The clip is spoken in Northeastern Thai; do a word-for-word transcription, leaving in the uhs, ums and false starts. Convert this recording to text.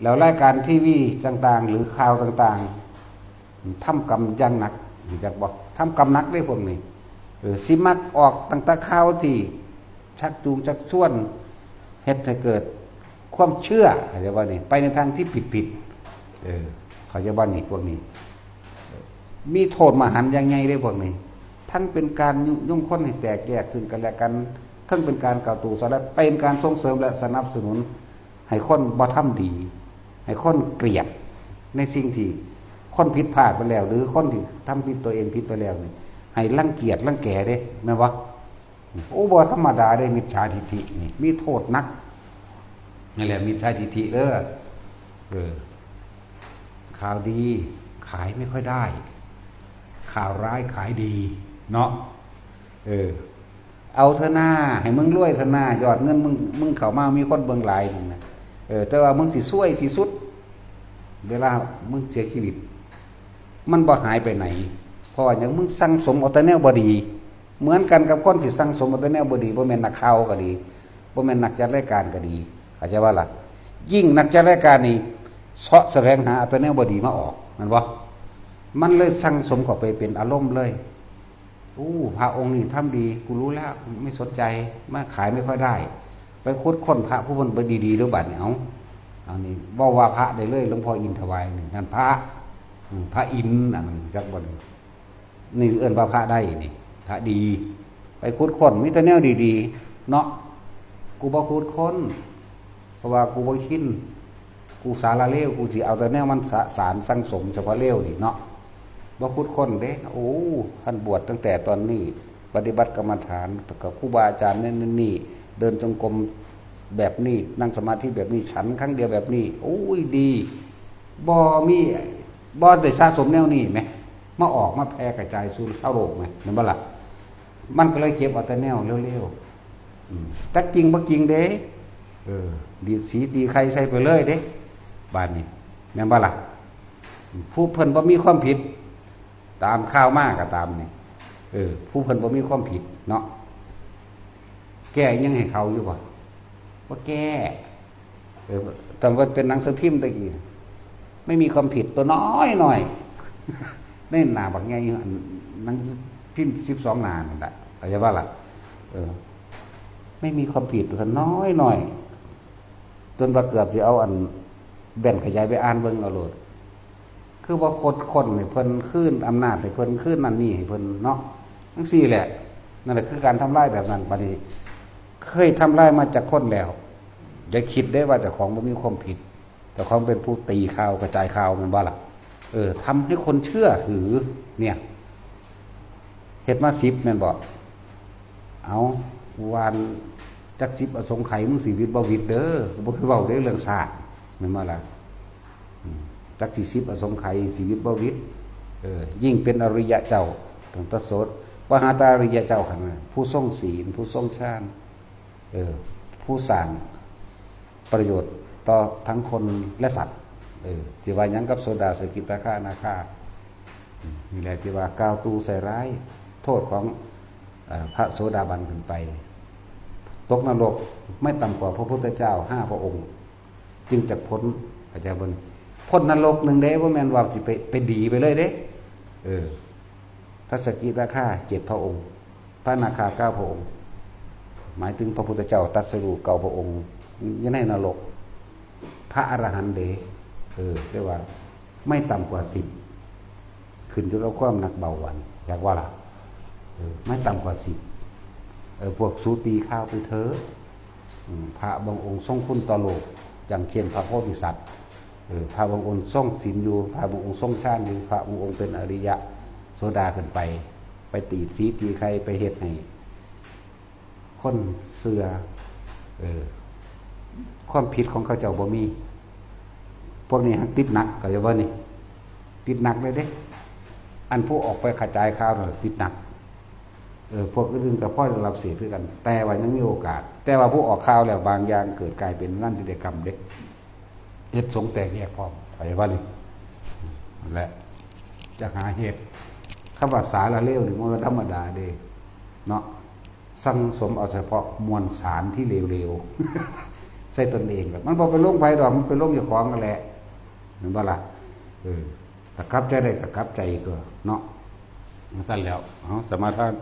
แล้วรายการทีวีต่างๆ หรือข่าวต่างๆ ทำกรรมอย่างหนัก รู้จักบ่ ทำกรรมหนักเด้พวกนี้ เออ สิมักออกตั้งแต่ข่าวที่ชักจูงชักชวน เฮ็ดให้เกิดความเชื่อ เข้าใจบ่นี่ ไปในทางที่ผิดๆ เออ เข้าใจบ่นี่ พวกนี้ มีโทษมหันต์อย่างใหญ่เด้พวกนี้ ทั้งเป็นการยุยงคนให้แตกแยกซึ่งกันและกัน ทั้งเป็นการกล่าวตู่สอนร้าย เป็นการส่งเสริมและสนับสนุน ให้คนบ่ทำดี ให้คนเกลียดในสิ่งที่คนผิดพลาดไปแล้ว หรือคนที่ทำผิดตัวเองผิดไปแล้วนี่ ให้รังเกียจรังแกเด้ แม่นบ่ โอ้ บ่ธรรมดาเด้ มิจฉาทิฏฐินี่ มีโทษหนัก นั่นแหละ มิจฉาทิฏฐิเด้อ เออ ข่าวดีขายไม่ค่อยได้ ข่าวร้ายขายดี เนาะ เออ เอาเถอะหน้า ให้มึงรวยเถอะหน้า ยอดเงินมึง มึงเข้ามา มีคนเบิ่งหลายนั่นนะ เออ แต่ว่ามึงสิซวยที่สุด เวลามึงเสียชีวิต มันบ่หายไปไหน เพราะว่าหยัง มึงสั่งสมเอาแต่แนวบ่ดี เหมือนกันกับคนที่สั่งสมเอาแต่แนวบ่ดี บ่แม่นนักข่าวก็ดี บ่แม่นนักจัดรายการก็ดี เข้าใจบ่ล่ะ ยิ่งนักจัดรายการนี่ เซาะแสวงหาเอาแต่แนวบ่ดีมาออก แม่นบ่ มันเลยสั่งสมเข้าไปเป็นอารมณ์เลย อู้ พระองค์นี้ทำดี กูรู้แล้ว ไม่สนใจ มาขายไม่ค่อยได้ ไปขุดค้นพระผู้เพิ่นบ่ดีๆ เด้อบัดนี้ เอ้า อันนี้เว้าว่าพระได้เลย หลวงพ่ออินถวายนี่ นั่นพระ อืม พระอิน อันนั้นจักบ่นี่ นี่เอิ้นว่าพระได้นี่ พระดี ไปขุดค้นมีแต่แนวดีๆ เนาะ กูบ่ขุดค้น เพราะว่ากูบ่ชิน กูสาระเลว กูสิเอาแต่แนวมันสะสารสั่งสมเฉพาะเลวนี่เนาะ บ่ขุดค้นเด้ โอ้ ท่านบวชตั้งแต่ตอนนี้ ปฏิบัติกรรมฐานกับครูบาอาจารย์นั่นนี่ เดินจงกรมแบบนี้ นั่งสมาธิแบบนี้ ฉันครั้งเดียวแบบนี้ โอ้ย ดี บ่มี บ่ได้สะสมแนวนี้แหม มาออกมาแผ่กระจายสู่ชาวโลกแหม แม่นบ่ล่ะ มันก็เลยเก็บเอาแต่แนวเลวๆ อืม จักจริงบ่จริงเด้ เออ ดีดสีตีไข่ใส่ไปเลยเด้ บาดนี้ แม่นบ่ล่ะ ผู้เพิ่นบ่มีความผิด ตามข่าวมาก็ตามนี่ เออ ผู้เพิ่นบ่มีความผิดเนาะ แก้อิหยังให้เขาอยู่บ่ บ่แก้ เออ แต่ว่าเป็นหนังสือพิมพ์ตะกี้ ไม่มีความผิด ตัวน้อยหน่อย ในหน้าบักใหญ่ อันหนังสือพิมพ์สิบสองหน้านั่นแหละ เข้าใจบ่ล่ะ เออ ไม่มีความผิด ตัวน้อยหน่อย จนว่าเกือบสิเอาอันแว่นขยายไปอ่านเบิ่งเอาโลด คือว่าขุดค้นให้เพิ่น คืนอำนาจให้เพิ่น คืนนั่นนี่ให้เพิ่นเนาะ จั่งซี้แหละ นั่นแหละคือการทำลายแบบนั้น บัดนี้ เคยทำลายมาจักคนแล้ว อย่าคิดเด้ว่าเจ้าของบ่มีความผิด เจ้าของเป็นผู้ตีข่าว กระจายข่าว แม่นบ่ล่ะ เออ ทำให้คนเชื่อถือ เนี่ย เฮ็ดมาสิบแม่นบ่ เอา วานจักสิบอสงไขย มึงสิหวิดบ่หวิดเด้อ บ่คือเว้าเด้อเรื่องชาติ แม่นบ่ล่ะ อืม จักสิสิบอสงไขย สิหวิดบ่หวิด เออ ยิ่งเป็นอริยะเจ้า ตั้งแต่โสด ปหาตาริยะเจ้าหั่นน่ะ ผู้ทรงศีล ผู้ทรงฌาน เออ ผู้สร้างประโยชน์ต่อทั้งคนและสัตว์ เออ สิว่าหยังกับโสดา สกิทาคา อนาคา อืม นี่แหละที่ว่ากล่าวตู่ใส่ร้าย โทษของ เอ่อ พระโสดาบันขึ้นไป ตกนรกไม่ต่ำกว่าพระพุทธเจ้าห้าพระองค์ จึงจะพ้น เข้าใจบ่ พ้นนรกหนึ่งเด้ บ่แม่นว่าสิไป ไปดีไปเลยเด้ เออ พระสกิทาคาเจ็ดพระองค์ พระอนาคาเก้าพระองค์ หมายถึงพระพุทธเจ้าตรัสรู้เก้าพระองค์ อยู่ในนรก พระอรหันต์เด้ เออ เรียกว่าไม่ต่ำกว่าสิบ ขึ้นอยู่กับความหนักเบาหวาน อยากว่าล่ะ เออ ไม่ต่ำกว่าสิบ เออ พวกสูตีข่าวไปเถอะ อืม พระบางองค์ทรงคุณต่อโลก อย่างเช่นพระโพธิสัตว์ เออ พระบางองค์ทรงศีลอยู่ พระบางองค์ทรงฌานอยู่ พระบางองค์เป็นอริยะโสดาขึ้นไป ไปตีสีตีไข่ ไปเฮ็ดให้คนเชื่อ เออ ความผิดของเขาเจ้าบ่มี พวกนี้หักติดหนัก เข้าใจบ่นี่ ติดหนักเลยเด้ อันผู้ออกไปกระจายข่าวน่ะติดหนัก เออ พวกอื่นๆก็พอได้รับเสพคือกัน แต่ว่ายังมีโอกาส แต่ว่าผู้ออกข่าวแล้วบางอย่างเกิดกลายเป็นนั่นที่ได้กรรมเด้ เฮ็ดสงฆ์แตกแยกพร้อม เข้าใจบ่นี่ นั่นแหละ จะหาเหตุ คำว่าสาระเลวนี่มันบ่ธรรมดาเด้ เนาะ สั่งสมเอาเฉพาะมวลสารที่เลวๆ ใส่ตนเองล่ะ มันบ่ไปลงไผดอก มันไปลงเจ้าของนั่นแหละ แม่นบ่ล่ะ? เออ ถ้ากลับใจได้ก็กลับใจตัวเนาะ จั่งซั่นแหล้ว เอา สมาทาน